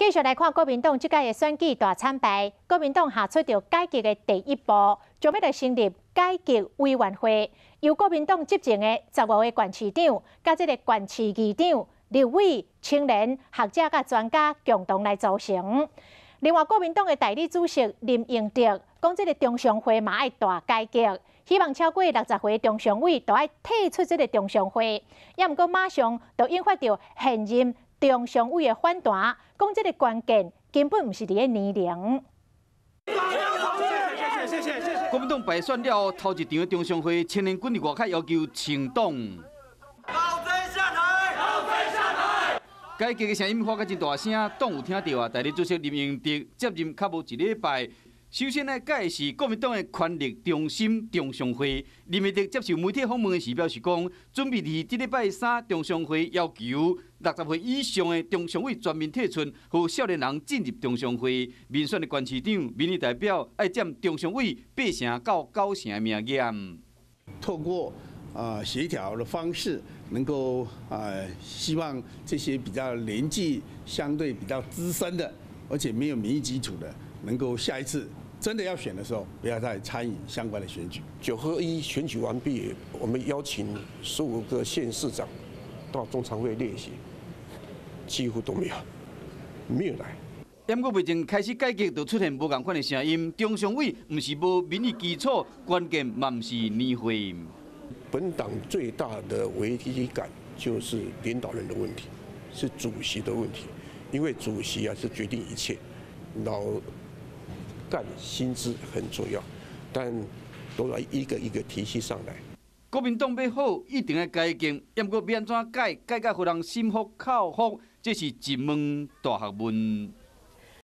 繼續來看國民黨這屆的選舉大慘敗，國民黨下出著改革的第一步，將欲來成立改革委員會，由國民黨執政的15個縣市長，佮這个縣市議長、立委、青年、學者佮專家共同來組成。另外，國民黨的代理主席林榮德講，這个中常會嘛愛大改革，希望超過60歲中常委都愛退出這个中常會。也毋過馬上就引發著現任中常委的反彈，講這个關鍵根本毋是佇咧年齡。國民黨敗選了後，頭一場的中常會，青年軍佇外口要求清黨。老賊下台！老賊下台！改革的聲音發甲真大聲，黨有聽著啊！代理主席林榮德接任較無一禮拜，首先來改的是國民黨的權力中心中常會。林榮德接受媒體訪問的時表示講，準備佇這禮拜三中常會要求60歲以上的中常委全面退出，予少年人進入中常會。民選的縣市長、民意代表愛佔中常委8成到9成的名額。透過協調的方式，能夠希望這些比較年紀相對比較資深的，而且沒有民意基礎的，能夠下一次真的要選的時候，不要再參與相關的選舉。9合1選舉完畢，我們邀請15個縣市長到中常會列席，幾乎都沒有，沒有來。不過，未經開始改革，就出現無仝款的聲音。中常委毋是無民意基礎，關鍵嘛毋是年歲。本黨最大的危機感就是領導人的問題，是主席的問題，因為主席啊是決定一切，老幹新枝很重要，但都要一個一個體系上來。國民黨欲好，一定愛改革，毋過欲按怎改，改甲予人心服口服，這是一門大學問。